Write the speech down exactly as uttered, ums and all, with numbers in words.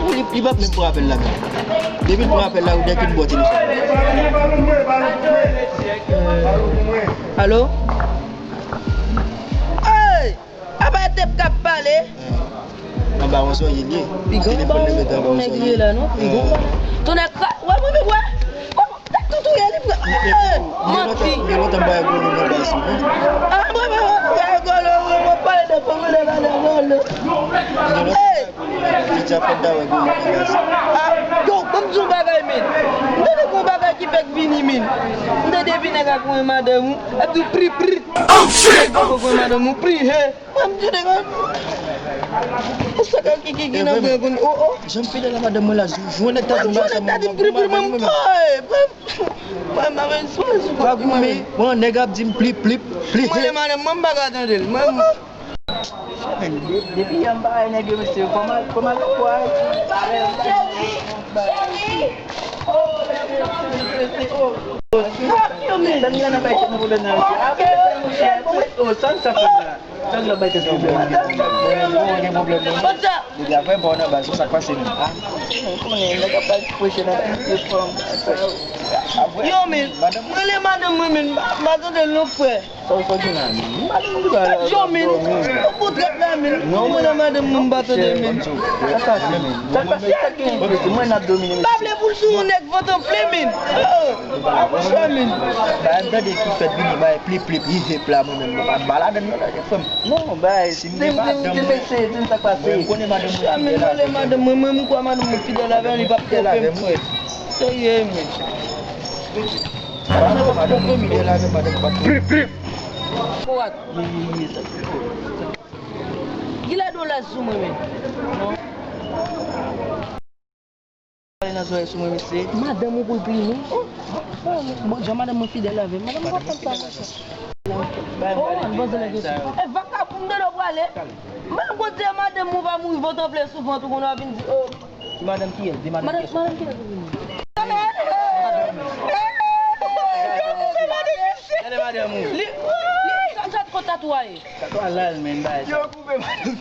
Ou li, li p ap menm pran apèl la menm. Depi l pran apèl la, ou dèk vin bò telefòn. Alo? Hey! Apa e tep k ap pale? Anba yon zòrye l ye. Telefòn nan mete anba yon zòrye. Pi gran ba yon nèg ye la, non? Pi gran ba. Tonnè kra-, wè, mwen menm, wè. Kòman, tèt toutou ye, li pran. Manti. Gen lontan m pa wè Golo nan baz ou, non? Ah, mwen menm, mwen pa wè Golo, mwen, mwen pale de fanmi de madan Golo. Hey! Li di ap fè dawè Golo nan baz. Ah, yo, ban m di yon bagay, men. M tande gon bagay ki fèk vini, men. M tande vin nèg ak yon madanm ou, ap di pri, pri. Oh, shit! Ap gon madanm ou pri, he. Mwen, m tande, mwen. Ou sa ka ki, ki, ki nan mwen, oh, oh. Jan m fidèl a madanm mwen la, jou, jou nèg ta di m bagay sa, mwen, mwen, mwen, mwen. Mwen, mwen, mwen, mwen, mwen, mwen, mwen, nèg ap di m plip, plip, plip. Mwen, madanm mwen, m pa ka tande l. Mwen, de-, depi yè m pa wè nèg yo, mesye, kòman, kòman l fè? Cheri, cheri. Oh, mesye, mesye, mesye, oh. Yo, men, sa m gen nan bay tèt mwen pwoblèm nan, mesye. Ah, mesye, mesye, oh, sa m sa fè la. Sa m gen bay tèt pwoblèm. Mwen, mwen gen pwoblèm, non. Depi apre, bon, nan baz, sa k pase menm? Ah, mwen konnen, nèg ap bay preche nan tèt fanm, sa yo. Yo, men, mwen rele madanm mwen, men, m pa, m pa tande l non, frè. Sa w fè gen la, men? Madanm ou la, yo, men, ou pou trèt la, men. Non, mwen la, madanm mwen, m pa tande, men. Sa k pase, men? Sa k pase, sa k gen, men? Mwen n ap domine, men. Pa vle pou l sou yon nèg vant anfle, men. Oh, abouch la, men. Ba, m tande ki fèt vini, bay plip, plip, hi, hip la, mwen menm, mwen pa, m pa ladann, non, frè m. Non, bay, si m gen madanm mwen, mwen konnen madanm mwen fidèl avè m. Madanm mwen, mwen, m kwè madanm mwen fidèl avè m, li p ap twonpe m, frè. Serye, men. Madanm mwen fidèl avè m, madanm pa twonpe m. Pou wat. Kilè do lès sou mwen, men? Non. Pale nan zòrèy sou mwen, mesye. Madanm ou pou l pini. Oh, oh, bon, jan madanm mwen fidèl avè m. Madanm mwen pa fè sa, monchè. Oh, al poze nèg yo. E vakabon, m tande w prale. Madanm, kote madanm ou pa mouri vant anfle sou vant ou, kounye a w ap vin di, oh. Di madanm kiyès? Di madanm kiyès? Madanm kiyès ou vini? Gade madanm ou. Li, li, sa, sa, kote tatouaj? Tatouaj la, men, bay sa. Yo koupe madanm.